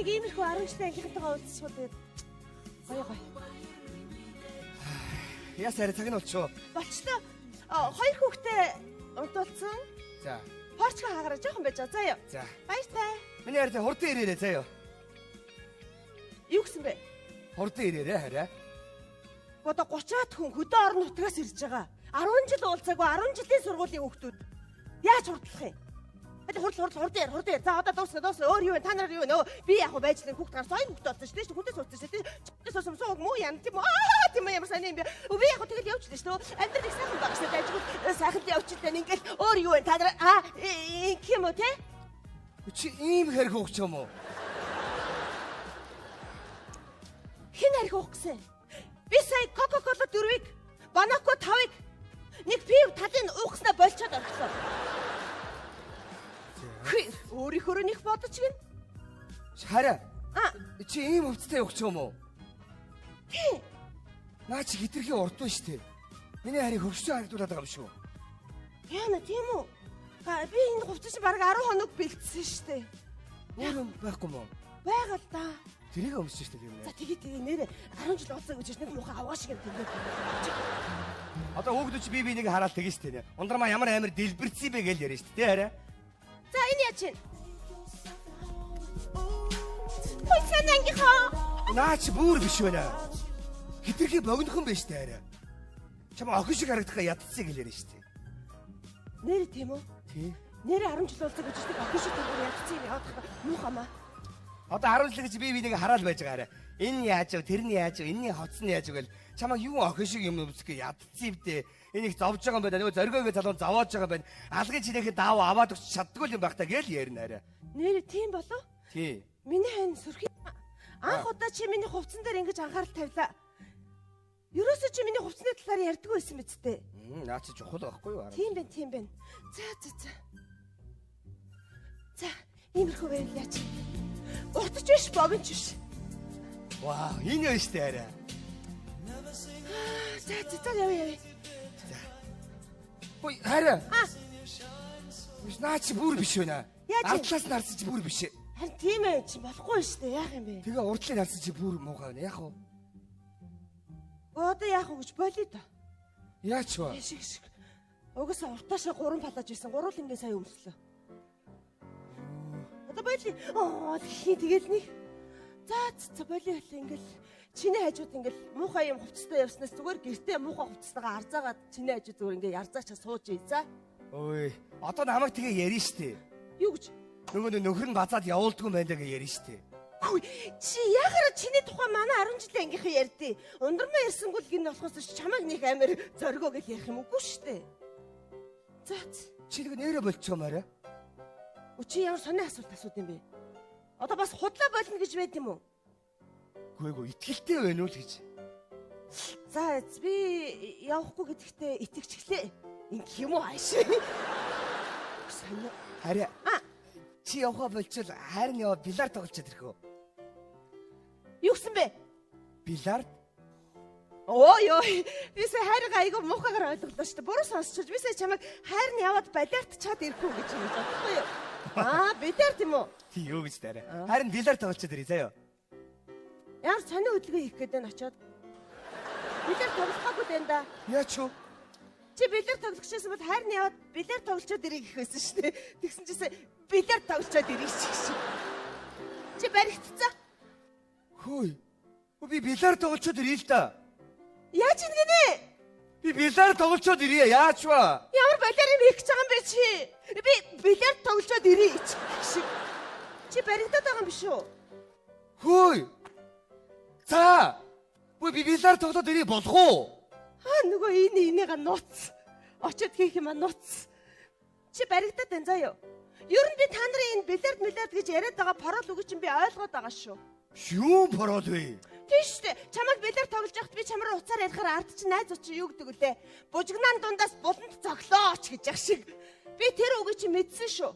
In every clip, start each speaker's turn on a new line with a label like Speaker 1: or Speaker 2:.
Speaker 1: Нэг иймэрхүү 10 жилийн ангийнхантайгаа уулзчихвал тэгээд гоё гоё.
Speaker 2: Яс арай цаг нь болчихоо.
Speaker 1: Болчлоо. Хоёр хүүхдээ унтуулсан.
Speaker 2: За.
Speaker 1: Порчко хаагаараа жоохон байж байгаа. Заа юу.
Speaker 2: За.
Speaker 1: Баяртай.
Speaker 2: Миний харин хурдан ирээрээ заа юу.
Speaker 1: Юу гэсэн бэ?
Speaker 2: Хурдан ирээрээ хараа.
Speaker 1: Одоо 30-аад хүн хөдөө орон нутгаас ирж байгаа. 10 жил уулзаагүй 10 жилийн сургуулийн хүүхдүүд яаж хурдлах юм? Хурдл хурдл хурдан яар хурдан яар. За одоо дуусна дуусна. Өөр юу вэ? Та нар юу вэ? Нөө би яг хөө байж нэг хүүхд гарсан. Хоёр хүүхд болсон шүү дээ. Хүнтэй суусан шүү дээ. Чи суусан сууг муу ян тийм үү? Аа тийм үү ямар сайн юм бэ? Би яг хөө тэгэл явчихлаа шүү дээ. Амьдрал их сайхан байгаа шүү дээ. Ажгүй сайхан л явчихлаа. Ингээл өөр юу вэ? Та нар аа ингэх юм уу те?
Speaker 2: Чи ийм хэрэг хөөгч юм уу?
Speaker 1: Хэн арх уух гэсэн? Би сая Coca-Cola 4-ийг, Банако 5-ыг нэг пив талын уухснаа болчоод орхилоо. Өөрийнхөө нэг бодож гин.
Speaker 2: Хараа.
Speaker 1: А
Speaker 2: Чи ийм өвцтэй явах юм уу?
Speaker 1: тий.
Speaker 2: Наа чи хитрхи урд байна шүү дээ. Миний харийг хөгшчөө харагдуулаад байгаа юм шүү.
Speaker 1: Яна тийм үү? Би энэ хувцас чи бараг 10 хоног бэлдсэн шүү дээ.
Speaker 2: Өөр юм байхгүй мó?
Speaker 1: Байгаа л да.
Speaker 2: Тэрийг өмсөж шүү дээ
Speaker 1: За
Speaker 2: юм.
Speaker 1: тэгээ тэгээ нэрэ 10 жил уулзаа гэж нэг муухай авгаа шиг юм тэгээд.
Speaker 2: Одоо хүүхдүүд чи би бинийг хараад тэгэн шүү дээ. Ундрмаа ямар амар дэлбэрсэн бэ гэж ярина шүү дээ хараа.
Speaker 1: За энэ яаж чинь? Хөөе санангийнхаа.
Speaker 2: Наа чи бүр биш байна. Хитрхи богинохон байж шүү дээ хараа. Чам охин шиг харагдах ядцсан гэж ярина шүү дээ.
Speaker 1: Нэрэ тийм үү?
Speaker 2: Тий.
Speaker 1: Нэрэ 10 жил уулзаа гэж нэг охин шиг тэр ядцсан юм яваад муухай маа.
Speaker 2: Одоо 10 жил гэж би бинийг хараад байж байгаа хараа. Энэ яаж вэ? Тэр нь яаж вэ? Энийний хоц нь яаж вэ гэл чамайг юу охин шиг юм өмсөх гээ ядцсан юм дээ. Энийг зовж байгаа юм байна. Нөгөө зоригоогоо залуу зовоож байгаа юм байна. Алгын чинээхээ даав аваад өгч чаддгүй юм байх та гээл ярина хараа.
Speaker 1: Нэрэ тийм болов?
Speaker 2: Тий.
Speaker 1: Миний хань сөрхий. Анх удаа чи миний хувцсан дээр ингэж анхаарал тавилаа. Ерөөсөө чи миний хувцсны талаар ярьдаггүй байсан биз дээ.
Speaker 2: Наа чи чухал байхгүй юу?
Speaker 1: Тийм байна, тийм байна. За за за. За, иймэрхүү байвал яач. Урт ч биш, богино ч биш.
Speaker 2: Вау, энэ юу штэ арай.
Speaker 1: За за за явъя явъя.
Speaker 2: Ой, хараа.
Speaker 1: А.
Speaker 2: Биш наа чи бүр биш байна.
Speaker 1: Яаж юм?
Speaker 2: Ардлаас нь харсан чи бүр биш.
Speaker 1: Харин тийм ээ чи болохгүй шүү дээ. Яах юм бэ?
Speaker 2: Тэгээ урдлыг харсан чи бүр муухай байна. Яах вэ?
Speaker 1: Одоо яах вэ гэж болио доо.
Speaker 2: Яач вэ?
Speaker 1: Шиг шиг. Угаасаа уртаашаа 3 палаж байсан. Гурван ингээ сая өмслөө. Одоо болио. Аа хин тэгэл нэг. За за болио болио ингээл чиний хажууд ингээл муухай юм хувцастай явснаас зүгээр гэртээ муухай хувцастайгаа арзаагаад чиний хажууд зүгээр ингээ ярзаачаа сууж ий за.
Speaker 2: Ой, одоо намайг тэгээ ярина штэ.
Speaker 1: Юу гэж?
Speaker 2: Нөгөө нөхөр нь базаад явуулдгүй юм байна даа гэж ярина штэ.
Speaker 1: Хүй, чи яхаараа чиний тухай манай 10 жилийн ангийнхан ярьдээ. Ундрмаа ярьсангүй л гин болохоос чамайг нэг амир зоригоо гэж ярих юм үгүй штэ. За.
Speaker 2: Чи нэг нэрэ болчих юм арай.
Speaker 1: Чи ямар сони асуулт асууд юм бэ? Одоо бас худлаа болно гэж байд юм уу?
Speaker 2: Үгүй эгүй, итгэлтэй байна уу л гэж.
Speaker 1: За би явахгүй гэдэгтээ итгэчихлээ. Ингэх юм уу ааш. Сони.
Speaker 2: Хараа.
Speaker 1: А.
Speaker 2: Чи явхаа болчихвол харин яваа бильярд тоглолцоод ирэх үү?
Speaker 1: Юу гэсэн бэ?
Speaker 2: Бильярд?
Speaker 1: Оо ёо. Би сая хайргаа айгу муухайгаар ойлголоо шүү дээ. Буруу сонсчиж би сая чамайг хайр нь яваад бильярд чад ирэх үү гэж юм бодохгүй юу? Аа, бильярд юм уу?
Speaker 2: Тий юу гэж дараа. Харин бильярд тоглолцоод ирээ заяа.
Speaker 1: Ямар сони хөдөлгөөн хийх гээд байна очоод. Бильярд тоглохгүйгүй л энэ да.
Speaker 2: Яач юу?
Speaker 1: Чи бильярд тоглох гэсэн бол хайр нь яваад бильярд тоглолцоод ирэх гэх байсан шүү дээ. Тэгсэн чинь бильярд тоглолцоод ирэх шиг. Чи баригдцаа.
Speaker 2: Хөөе. Би бильярд тоглолцоод ирээ л да.
Speaker 1: Яаж юм гинэ?
Speaker 2: Би бильярд тоглолцоод ирээ. Яач вэ?
Speaker 1: Ямар балиар юм хийх гэж байгаа юм бэ чи? Би бильярд тоглолцоод ирээ шиг. Чи баригдаад байгаа юм биш үү?
Speaker 2: Хөөе. За. Би бильярд тоглоод ирээ болох уу?
Speaker 1: Аа нөгөө энэ энийга нууц. Очоод хийх юм а нууц. Чи баригдаад байна заа юу? Ер нь би та нарын энэ бильярд миллиард гэж яриад байгаа парол үг чинь би ойлгоод байгаа шүү.
Speaker 2: Юу парол вэ?
Speaker 1: Тийм шүү дээ. Чамайг бильярд тоглож байхад би чамраа уцаар ярихаар ард чинь найз чинь юу гэдэг үлээ? Бужигнаан дундаас буланд цоглооч гэж яах шиг. Би тэр үгийг чинь мэдсэн шүү.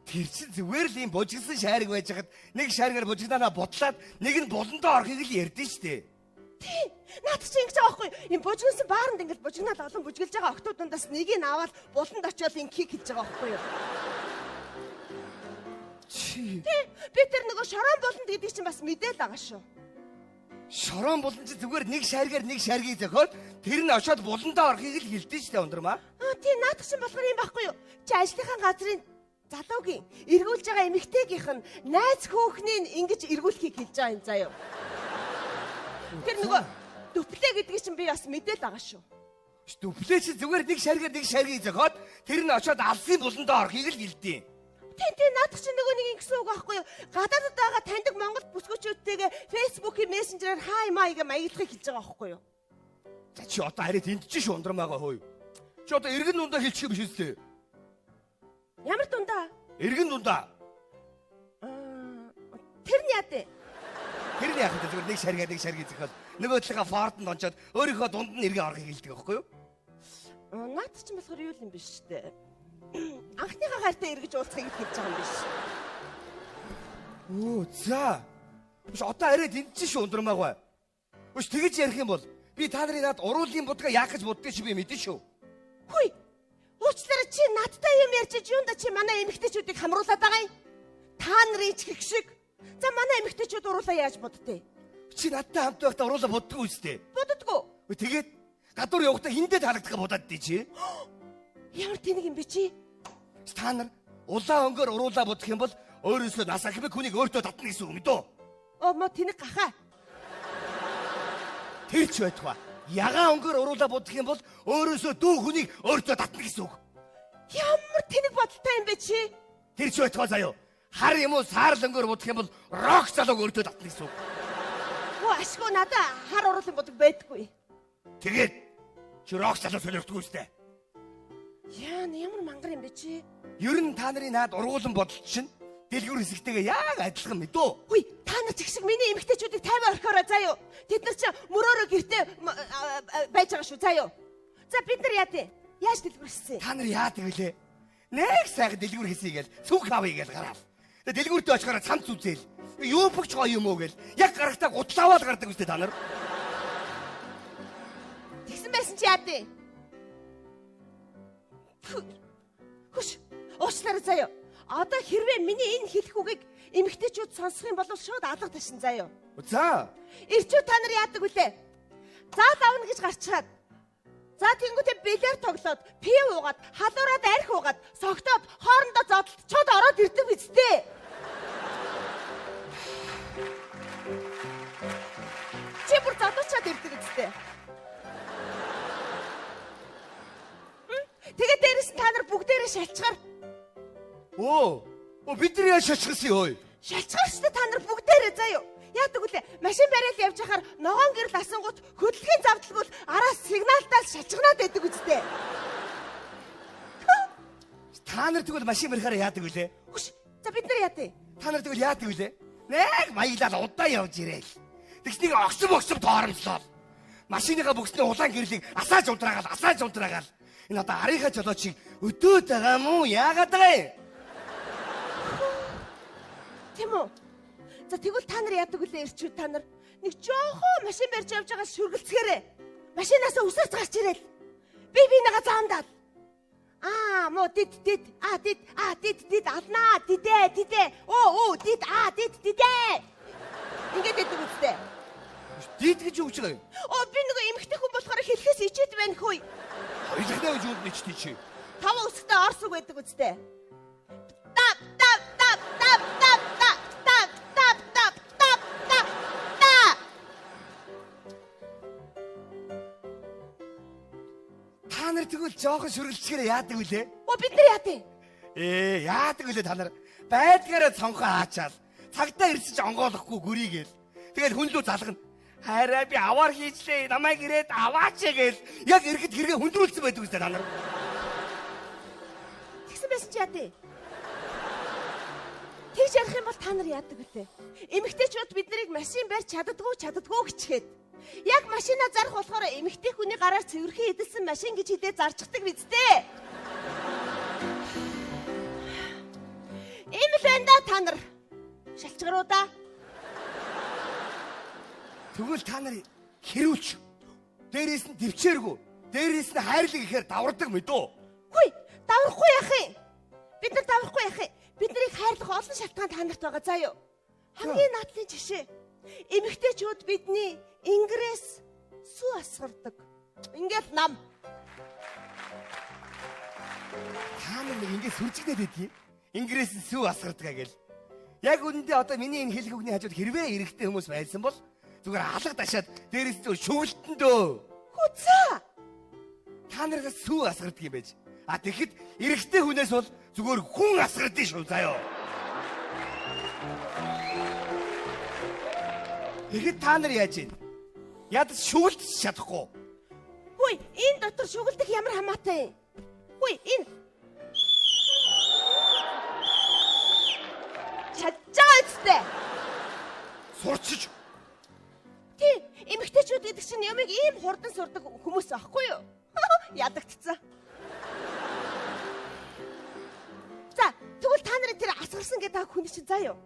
Speaker 2: Тэр чинь зүгээр л юм бужигсан шаариг байж хаад нэг шааргаар бужигнаанаа бутлаад нэг нь буландаа орохыг л ярьдэн шүү дээ.
Speaker 1: Тийм. Наад чи ингэж байгаа байхгүй юу? Энэ бужигнсан бааранд ингэж бужигнаал олон бужиглж байгаа октод дундаас нэгийг аваад буланд очиод инкийг хийж байгаа байхгүй юу?
Speaker 2: Чи Тий.
Speaker 1: Тий. Би тэр нөгөө шорон буланд гэдэг чинь бас мэдээл байгаа шүү.
Speaker 2: Шорон булан чи зүгээр нэг шаргаар нэг шаргийг зөхиод тэр нь очиод буландаа орохыг л хэлдэж штэ ундрмаа.
Speaker 1: Аа тий, наадах чинь болохоор юм байхгүй юу? Чи ажлынхаа газрын залуугийн эргүүлж байгаа эмэгтэйгийнх нь найз хөөхнийг ингэж эргүүлэхийг хэлж байгаа юм заа юу. Тэр нөгөө дүплээ гэдгийг чинь би бас мэдээл байгаа шүү.
Speaker 2: Дүплээ чи зүгээр нэг шаргаар нэг шаргийг зөхиод тэр нь очиод алсын буландаа орохыг л хэлдэг.
Speaker 1: Тий, тий, наадах чинь нөгөө нэг ингэсэн үг байхгүй юу? Гадаадд байгаа таньдаг Монгол бүсгүүчүүдтэйгээ Facebook-ийн мессенжерээр хай май гэ маягдлахыг хэлж байгаа байхгүй юу?
Speaker 2: За чи одоо арай тэнд чи шүү ундрмаагаа хөөе. Чи одоо эргэн дундаа хэлчих юм биш үстэй.
Speaker 1: Ямар дундаа?
Speaker 2: Эргэн дундаа.
Speaker 1: Тэр нь яа дээ?
Speaker 2: Тэр нь яах вэ? Зүгээр нэг шаргаа нэг шаргийг зөхиод нөгөө талынхаа фортонд онцоод өөрийнхөө дунд нь эргэн орохыг хэлдэг байхгүй юу?
Speaker 1: Наадах чинь болохоор юу юм биш үү? Анхныхаа хайртай эргэж уулзахыг хэлж байгаа юм биш.
Speaker 2: Өө за. Биш одоо арай тэнд чи шүү ундрмаагүй. Биш тэгэж ярих юм бол би та нарын над уруулын будгаа яах гэж боддгийг чи би мэдэн шүү.
Speaker 1: Хүй. Уучлаарай, чи надтай юм ярьж юунда чи манай эмэгтэйчүүдийг хамруулад байгаа юм? Та нарын ч гэх шиг. За манай эмэгтэйчүүд уруулаа яаж буддээ?
Speaker 2: Чи надтай хамт байхдаа уруулаа буддгүй үстэй.
Speaker 1: Буддаггүй.
Speaker 2: Тэгээд гадуур явахдаа хиндэ таалагдах будаад дээ чи.
Speaker 1: Ямар тэнэг юм бэ чи?
Speaker 2: Та нар улаан өнгөөр уруулаа будах юм бол өөрөөсөө нас ахмаг хүнийг өөртөө татна гэсэн үг мэдөө.
Speaker 1: Оо мо тэнэг гахаа.
Speaker 2: Тэр ч байтугай. Ягаан өнгөөр уруулаа будах юм бол өөрөөсөө дүү хүнийг өөртөө татна гэсэн үг.
Speaker 1: Ямар тэнэг бодолтой юм бэ чи?
Speaker 2: Тэр ч байтугай заяо. Хар юм уу саарл өнгөөр будах юм бол рок залууг өөртөө татна гэсэн үг.
Speaker 1: Оо ашгүй, надаа хар уруулын будаг байдаггүй.
Speaker 2: Тэгээд чи рок залуу сонирхдаггүй үстэй.
Speaker 1: Яа, ямар мангар юм бэ чи?
Speaker 2: Ер нь та нарын наад ургуулan бодол чинь дэлгүүр хэсэгтэйгээ яг адилхан мэдөө.
Speaker 1: Хүй, та нар ч их шиг миний эмэгтэйчүүдийг 50 орхиороо заа юу. Тэд нар чи мөрөөрөө гэртээ байж байгаа шүү заа юу. За бид нар яа дээ? Яаж дэлгүүр хийсэн?
Speaker 2: Та нар яадаг вүлээ? Нэг сайхан дэлгүүр хийсэй гээл цүнх авъя гээл гараал. Тэгээ дэлгүүртээ очихоор цамц үзээл. Юу бөгч гоё юм уу гээл. Яг гарахтаа гутлаа аваад гардаг үстэй та нар.
Speaker 1: Тэгсэн байсан чи яа дээ? Хөш, уучлаарай заа юу. Одоо хэрвээ миний энэ хэлэх үгийг эмэгтэйчүүд сонсох юм бол шууд алга ташин заа юу.
Speaker 2: За.
Speaker 1: Ирчүү та нар яадаг вүлээ? Заал авна гэж гарчаад. За тэнгуүтээ бэлэр тоглоод, пив уугаад, халуураад арх уугаад, согтоод хоорондоо зодтолцоод ороод ирдэг биз дээ. Чи бүр зодуучаад ирдэг биз дээ. Тэгээд дээрэс нь та нар бүгдээрээ шалчгаар.
Speaker 2: Өө. Өө бид нар яаж шалчихсан юм?
Speaker 1: Шалчгаар шүү дээ та нар бүгдээрээ заа юу. Яадаг үлээ? Машин барайл явж хахаар ногоон гэрэл асангууд хөдөлгөөний завдалгүй араас сигналтаас шалчгнаад байдаг үсттэй.
Speaker 2: Та нар тэгвэл машин барихаараа яадаг үлээ?
Speaker 1: Хөш. За бид нар яадаг?
Speaker 2: Та нар тэгвэл яадаг үлээ? Нэг маялал удаан явж ирээл. Тэгснийг огсом огсом тоормслоо. Машиныхаа бүксний улаан гэрлийг асааж унтраагаал, асааж унтраагаал. Энэ одоо арийнхаа жолоочийг өдөөд байгаа мó яагаад байгаа юм?
Speaker 1: Тийм үү? За тэгвэл та нар яадаг үлээ ирчүүд та нар нэг жоохон машин барьж явж байгаа шүргэлцгээрээ машинаасаа үсэрч гарч ирээл. Би бинийгаа заамдаал. Аа мо дид дид а дид а дид дид алнаа дидэ дидэ оо оо дид а дид дидэ. Ингээд байдаг үстэй.
Speaker 2: Дид гэж юу гэж байгаа юм?
Speaker 1: Оо би нөгөө эмэгтэй хүн болохоор хэлэхээс ичээд байна хөөе.
Speaker 2: Хоёулахнаа гэж юунд ичдэг чи?
Speaker 1: Таван үсгтэй орс үг байдаг үстэй. Тап тап тап тап тап тап тап тап тап тап тап та.
Speaker 2: Та нар тэгвэл жоохон шүргэлцгээр яадаг вүлээ?
Speaker 1: Оо бид нар яадаг?
Speaker 2: Яадаг вүлээ та нар? Байдгаараа цонхоо хаачаал. Цагдаа ирсэн ч онгоолохгүй гүрийгээл. Тэгэл хүн лүү залгана. Хайраа би аваар хийжлээ. Намайг ирээд аваач гээл. Яг иргэд хэрэгээ хүндрүүлсэн байдаг үстэй та нар.
Speaker 1: Тэгсэн байсан чи яадаг? Тэгж ярих юм бол та нар яадаг вүлээ? Эмэгтэйчүүд бид нарыг машин барьж чаддаггүй чаддаггүй гэчихэд. Яг машина зарах болохоор эмэгтэй хүний гараар цэвэрхэн эдэлсэн машин гэж хэлээ зарчдаг биз дээ. Ийм л байна да та нар. Шалчгаруу да.
Speaker 2: Тэгвэл та нар хэрүүлч. Дээрээс нь төвчээргүй. Дээрээс нь хайрлаг ихээр давардаг мэдөө.
Speaker 1: Хүй, даврахгүй яах юм? Бид нар даврахгүй яах юм? Бид нарыг хайрлах олон шалтгаан та нарт байгаа заа юу? Хамгийн наадлын жишээ. Эмэгтэйчүүд бидний ингрээс сүү асгардаг. Ингээл нам.
Speaker 2: Та нар нэг ингэ сүржигдээд байдгийг. Ингрээс нь сүү асгардаг гэл. Яг үнэндээ одоо миний энэ хэлэх үгний хажууд хэрвээ эрэгтэй хүмүүс байсан бол зүгээр алга дашаад дээрээс зүгээр шүглтэн дөө.
Speaker 1: Хүзээ.
Speaker 2: Та нараас сүү асгардаг юм байж. А тэгэхэд эрэгтэй хүнээс бол зүгээр хүн асгардыг шүү заяо. Тэгэхэд та нар яаж юм? Ядаж шүглдэж чадахгүй.
Speaker 1: Хүй, энэ дотор шүглдэх ямар хамаатай юм? Хүй, энэ чадж байгаа үстэй.
Speaker 2: Сурчиж.
Speaker 1: Тий, эмэгтэйчүүд гэдэг чинь ямыг ийм хурдан сурдаг хүмүүс аахгүй юу? Ядагдцсан. За, тэгвэл та нарын тэр асгарсан гэдэг хүн чинь заа юу?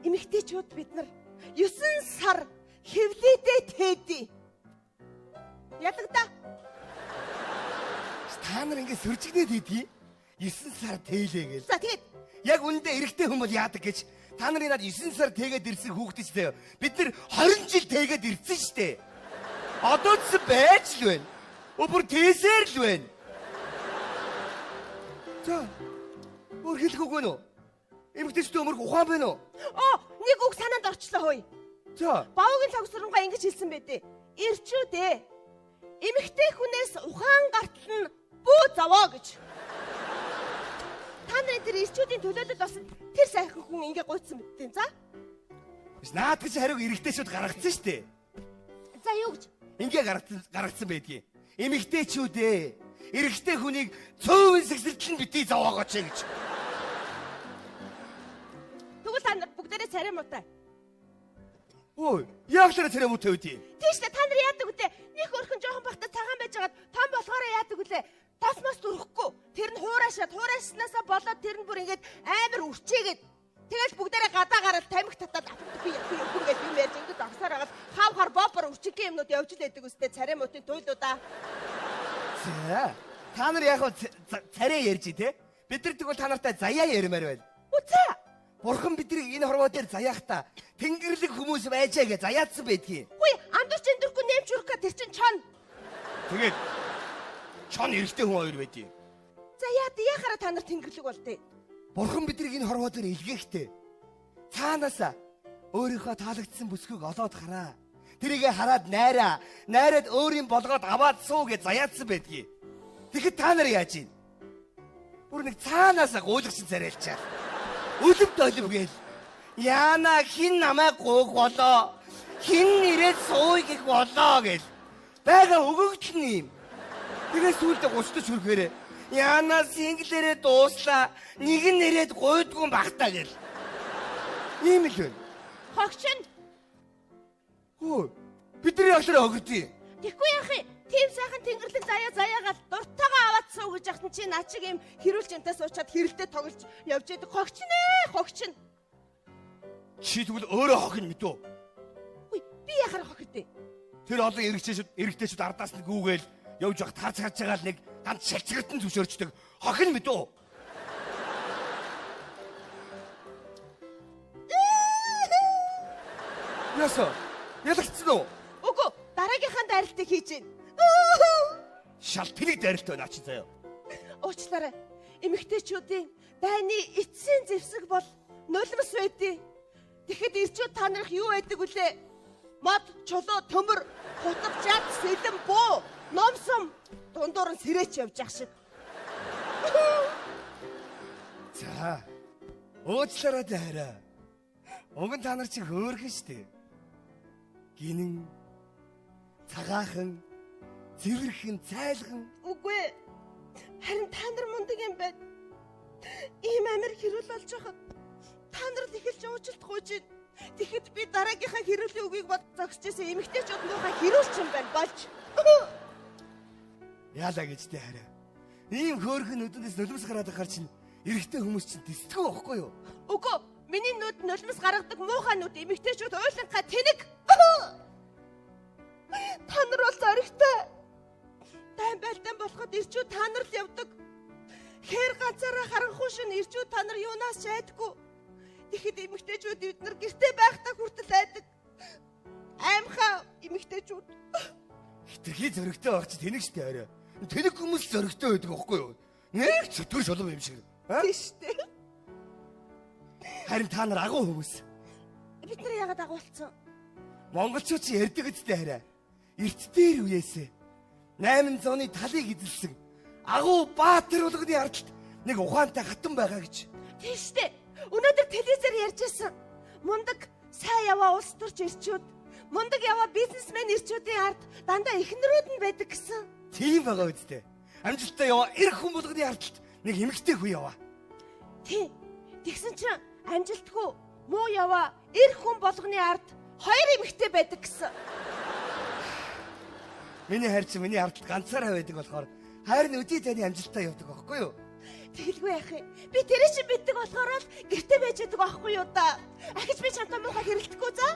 Speaker 1: Эмэгтэйчүүд бид нар 9 сар хевлээдээ тээдий. Ядагдаа.
Speaker 2: Та нар ингэ сүржигнээд идэгий. 9 сар тээлээ гэл.
Speaker 1: За тэгээд
Speaker 2: яг үнэндээ эрэгтэй хүн бол яадаг гэж та нарын над 9 сар тээгээд ирсэн хүүхдэж заяа. Бид нар 20 жил тээгээд ирсэн штэ. Одоо ч байж л байна. Өө бүр тээсээр л байна. За. Өөр хэлэх үг байна уу? Эмэгтэйчүүд өмөрх ухаан байна уу?
Speaker 1: Оо, нэг үг санаанд орчлоо хөөе.
Speaker 2: За.
Speaker 1: Бовгийн логсоронгаа ингэж хэлсэн байдээ. Ирчүүд ээ. Эмэгтэй хүнээс ухаан гартал нь бүү зовоо гэж. Та нарын тэр ирчүүдийн төлөөлөл бас тэр сайхан хүн ингэ гуйцсан мэдтэн. За.
Speaker 2: Биш наад гэж хариуг эрэгтэйчүүд гаргацсан штэ.
Speaker 1: За юу гэж?
Speaker 2: Ингээ гаргацсан байдгийг. Эмэгтэйчүүд ээ. Эрэгтэй хүнийг цөөвөн сэгсэртэл нь битгий зовоогооч гэж.
Speaker 1: Тэгвэл та нар бүгдээрээ царай муутай.
Speaker 2: Ой, яг л царай муутай үгүй.
Speaker 1: Тийш үү, та нар яадаг вүлээ? Них өрхөн жоохон байхдаа цагаан байж байгаад том болохоор яадаг вүлээ? Тосмос дүрхгүй. Тэр нь хуурашаад, хуурашснаасаа болоод тэр нь бүр ингээд амар үрчээгээд тэгэл бүгдээрээ гадаа гараад тамхи татаад би явах гэж юм ярьж ингээд зогсоор хагаад хав хар бобор үрчинхэн юмнууд явж л байдаг үстэй царай муутын туйлуудаа.
Speaker 2: За, та нар яг царай ярьж тий? Бид нар тэгвэл та нартай заяа ярмаар байна.
Speaker 1: Үгүй.
Speaker 2: Бурхан биднийг энэ хорвоо дээр заяахта тэнгэрлэг хүмүүс байжээ гэж заяатсан байдгийг.
Speaker 1: Үгүй, андуурч эндэрхгүй нэмч үрхэ тэр чин чон.
Speaker 2: Тэгээд чон эрэгтэй хүн хоёр байдгийг.
Speaker 1: За яахаараа та нар тэнгэрлэг болдээ?
Speaker 2: Бурхан биднийг энэ хорвоо дээр илгээхдээ цаанаасаа өөрийнхөө таалагдсан бүсгүйг олоод хараа. Тэрийгэ хараад найраа, найраад өөрийн болгоод аваад суу гэж заяатсан байдгийг. Тэгэхэд та нар яаж юм? Бүр нэг цаанаасаа гуйлагчин царайлчаа. Үлэв долив гээл. Яана хин намайг гуйх болоо. Хин ирээд сууй гэх болоо гэл. Бага өгөгдөл нь юм. Тэгээ сүүлдээ 30 хүрэхээр яана синглэрээ дууслаа. Нэг нь ирээд гуйдгүй бахтаа гэл. Ийм л байна.
Speaker 1: Хогчин.
Speaker 2: Хөө. Бидний яхлаар хогдъё.
Speaker 1: Тэгэхгүй яах юм? Тийм сайхан тэнгэрлэг заяагаал дуртайгаа аваад суу гэж яхад чи наа чиг юм хэрүүлж юмтай суучаад хэрэлдээ тоглож явж идэг. Хогчин ээ, хогчин.
Speaker 2: Чи тэгвэл өөрөө хохин мэдүү?
Speaker 1: Үгүй, би яхаар хохирдээ.
Speaker 2: Тэр олон эрэгтэйчүүд ардаас нь гүүгээл явж явах тарж харж байгаа л нэг ганц шалчгартан зөвшөөрчдөг. Хохин мэдүү? Ясаа? Ялагдсан уу?
Speaker 1: Үгүй, дараагийнхаа дайралтыг хийж гин.
Speaker 2: Шал тэнэг дайралт байна чи заяа.
Speaker 1: Уучлаарай. Эмэгтэйчүүдийн дайны эцсийн зэвсэг бол нулимс байдیں۔ Тэгэхэд ирчүүд та нарых юу байдаг вүлээ? Мод, чулуу, төмөр, хутга, жад, сэлэм, буу, номсом дундуур нь сэрээч явж ах шиг.
Speaker 2: За. Уучлаарай дайраа. Уг нь та нар чи хөөрхөн штэ. Гинэн, цагаахан, цэвэрхэн, цайлган.
Speaker 1: Үгүй. Харин та нар мундаг юм байна. Ийм амир хэрүүл болж байхад та нар л эхэлж уучлалт гуйж байна. Тэгэхэд би дараагийнхаа хэрүүлийн үгийг бод зогсож исэн эмэгтэйчүүд муухай хэрүүлч юм байна болж.
Speaker 2: Яалаа гэж тэ хараа. Ийм хөөрхөн нүдэндээс нулимс гараад ахаар чинь эрэгтэй хүмүүс чинь тэсдэггүй байхгүй юу?
Speaker 1: Үгүй. Миний нүд нулимс гаргадаг муухай нүд эмэгтэйчүүд уйланхаа тэнэг. Та нар бол зоригтой. Дайн байлдаан болоход ирчүүд та нар л явдаг. Тэгэхээр ганцаараа харанхуй шин ирчүүд та нар юунаас ч айдаггүй. Тэгэхэд эмэгтэйчүүд бид нар гэрте байхдаа хүртэл айдаг. Аймхаа эмэгтэйчүүд.
Speaker 2: Хитрхи зөрөгтэй байх чи тэнэг штэ арай. Тэнэг хүмүүс зөрөгтэй байдаг байхгүй юу? Нэг чөтгөр шулам юм шиг.
Speaker 1: Тийм штэ.
Speaker 2: Харин та нар агуу хүмүүс.
Speaker 1: Бид нар яагаад агуулцсан?
Speaker 2: Монголчууд чи ярьдаг үстэй хараа. Эрт дээр үеэсээ 800-ны талыг эзэлсэн агуу баатар болгоны ардалт нэг ухаантай хатан байгаа гэж.
Speaker 1: Тийм штэ. Өнөөдөр телевизээр ярьж байсан. Мундаг сайн яваа улс төрч ирчүүд, мундаг яваа бизнесмен ирчүүдийн ард дандаа эхнэрүүд нь байдаг гэсэн.
Speaker 2: Тийм байгаа үстэй. Амжилттай яваа эр хүн болгоны ардалт нэг эмэгтэй хүн яваа.
Speaker 1: Тийм. Тэгсэн чинь амжилтгүй муу яваа эр хүн болгоны ард хоёр эмэгтэй байдаг гэсэн.
Speaker 2: Миний хайр чи миний ардалт ганцаараа байдаг болохоор хайр нь өдий таны амжилттай явдаг байхгүй юу?
Speaker 1: Тэгэлгүй яах юм? Би тэрэ чинь мэддэг болохоор л гэрте байж байдаг байхгүй юу да. Ахиж би чамтай муухай хэрэлдэхгүй за.